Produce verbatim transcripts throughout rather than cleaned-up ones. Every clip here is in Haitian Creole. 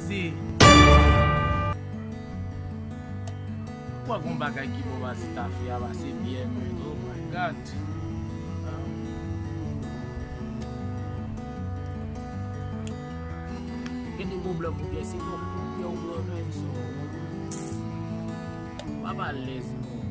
Se. Ou wè gon bagay ki bon pase Tafia, pase byen, men, oh my God. Gen de pwoblèm ou gen, se pou koup yo pran menm, so. Pa alèz non.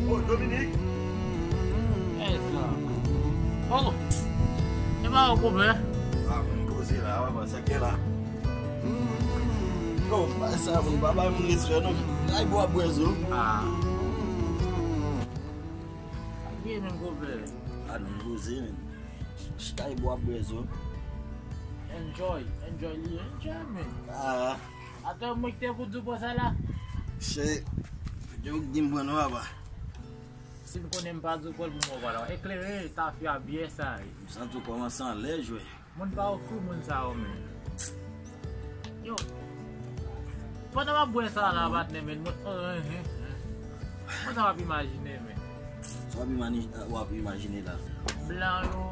Oh, Dominique! Ey sa. Oh! E pa yon pwoblèm. Ah, mwen poze la, wè, sa gen la. Oh, bay sa, moun, pa bay moun respè, non. Ay, bwa bwè zo. Ah. Sa gen, men, konpè. Ah, non, poze, men. Chita, ay, bwa bwè zo. Enjoy, enjoy li, enjoy, men. Ah. Atò, mwen ki te pou di w pran sa la. Che, yo k di m pran non, papa. Si m konnen m pa di w pran l pou mwen, papa. Eklere, Tafia byen sa ye. M santi w kòmanse anlè jwè. Moun pa ofri moun sa yo, men. Yo. Pandan m ap bwè sa la, patnè, men, mwen, oh, hein, hein, hein. Mwen sa w ap imajine, men. Sa w ap imani-, w ap imajine la. Blan yo,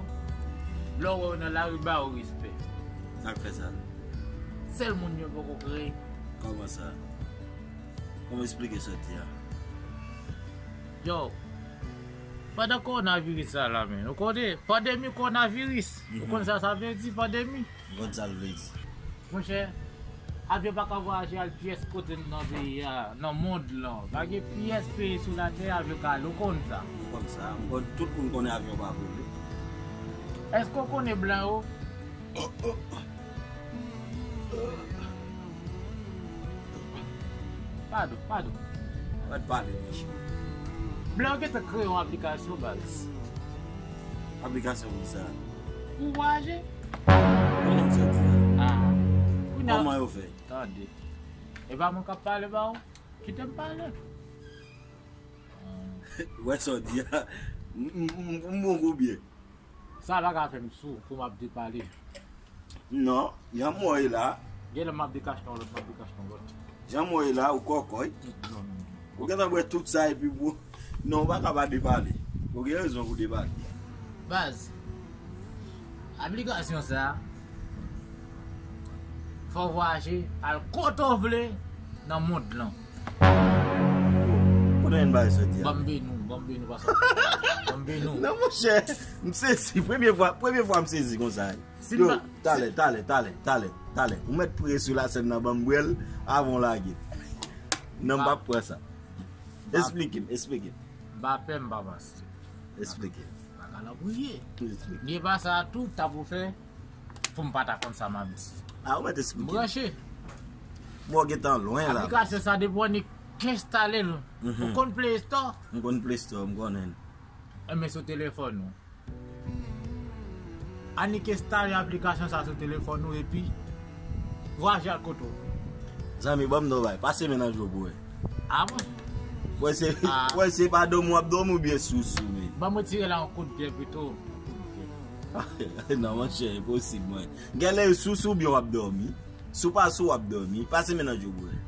lè w wè yo nan lari, ba yo respè. Sa k fè sa? Sèl moun yo poko kreye. Kòman sa? Kòman eksplike sa w di a? Yo, pandan kowonaviris sa la, men, ou konnen, pandemi kowonaviris, ou konn sa sa vle di, pandemi? M konn sa l vle di. Monchè, avyon pa ka vwayaje al pyès kote nan peyi a, nan mond lan. Pa gen pyès peyi sou latè avyon ka al, ou konn sa. M konn sa, m konn, tout moun konnen avyon pa vole. Èske w konnen blan yo? Padon, padon. Pa t pale, monchè. Blan yo gentan kreye yon aplikasyon, baz. Aplikasyon pou sa. Pou vwayaje. Konnen m soti a. Ah. Kounya. Kòman yo fè? Tande. E pa mwen k ap pale ba ou? Kite m pale. Wè sa w di a. M, m, m, m bon koubyen? Sa pa ka fè m sou pou m ap depale. Non, jan m wè w ye la. Genlè m ap dekache yon lòt, m ap dekache yon lòt. Jan m wè w ye la, ou kòkòy. Non, non, non. Ou gentan bwè tout sa epi pou, non, ou pa ka pa depale. Ou gen rezon pou depale. Baz, aplikasyon sa, fè w vwayaje al kote w vle nan mond lan. Kote w jwenn bagay sa w di a? Ban m beni w, ban m beni w, pase. Ban m beni w. Non, monchè, m sezi. Premye fwa, premye fwa m sezi konsa. Si m Yo, pa talè, talè, talè, talè, talè. Ou mèt prese la sèn nan, ban m bwè l avan w lage. Non, m p ap pran sa. Ba- Eksplike m, eksplike m. M pa pè, m pa pase. Eksplike m. Pa ka nan priye. Eksplike. Li pa sa tou, ta pou fè pou m pa ta konn sa m ap di. Ah, ou mèt eksplike. Branche. Bon, gentan lwen la. Aplikasyon sa depi w annik enstale l. Mhm. Ou konn Play Store? M konn Play Store, m konnen. Enben sou telefòn ou. Annik enstale aplikasyon sa sou telefòn ou epi vwayaje al kote w. Zanmi, ban m di w bagay. Pase men nan je w pou wè. Ah bon? Wè se, Ah. wè se pa dòmi w ap dòmi oubyen sousou, men. Ban m retire la yon kout pye pito. Non, monchè, enposib, mwen. Genlè sousou oubyen w ap dòmi. Si w pa sou w ap dòmi. Pase men nan je w pou wè.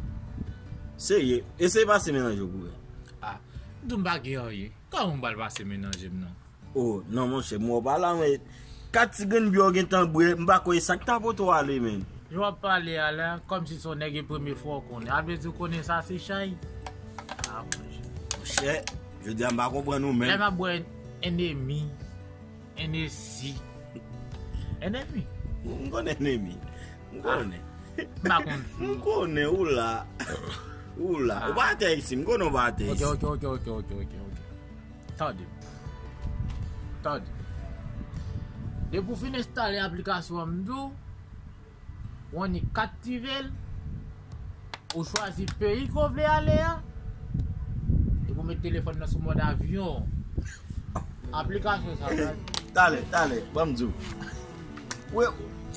Serye, eseye pase men nan je w pou wè. Ah, m di w m pa gen anyen. Kòman m pral pase men nan je m nan? Oh, non, monchè, m wè w pa la, men kat ti grenn byè w gentan bwè, m pa kwè e sa k ta pote w ale, men. Jan w ap pale a la, kòmsi se yon nèg e premye fwa w konnen. A vle di w konnen sa se chay? Ah, monchè. Monchè, jodi a m pa konprann ou menm. Lè m ap bwè Enemi, Enesi, Enemi. M konnen Enemi. M konnen. M pa konn. M konnen, ou la. Ou la. Ou pa atè isi, m konnen ou pa atè isi. Ok, ok, ok. Tande. Tande. Depi w fin enstale aplikasyon an, m di w, w annik aktive l, ou chwazi peyi ke w vle ale a, epi w met telefòn nan sou mòd avyon. Aplikasyon sa, sa. Talè, talè, ban m di w. Wè,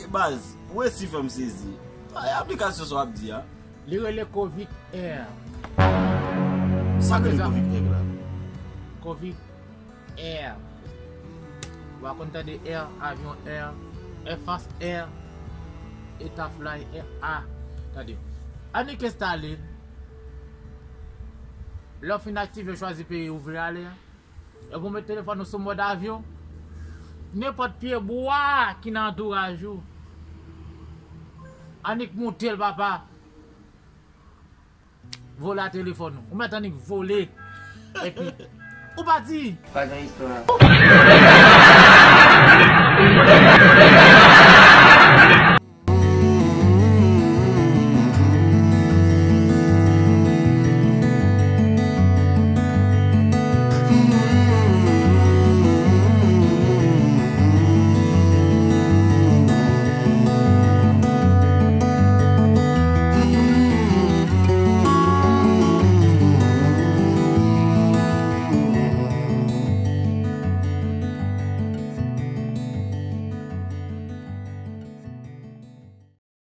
e baz, wè si fè m sezi. E aplikasyon sa w ap di a. Li rele Covid Air. Sa k rele Covid Air la? Covid Air. W Pa konn tande air, avyon air, Air France air, Etafly air a. Tande. Annik enstale. Lè w fin aktive, chwazi peyi ou vle ale a. Epi w met telefòn ou sou mòd avyon. Nenpòt pye bwa ki nan antouraj ou. Annik moute l, papa. Vole a telefòn ou. Ou mèt annik vole. Epi, ou pati. Pa gen istwa.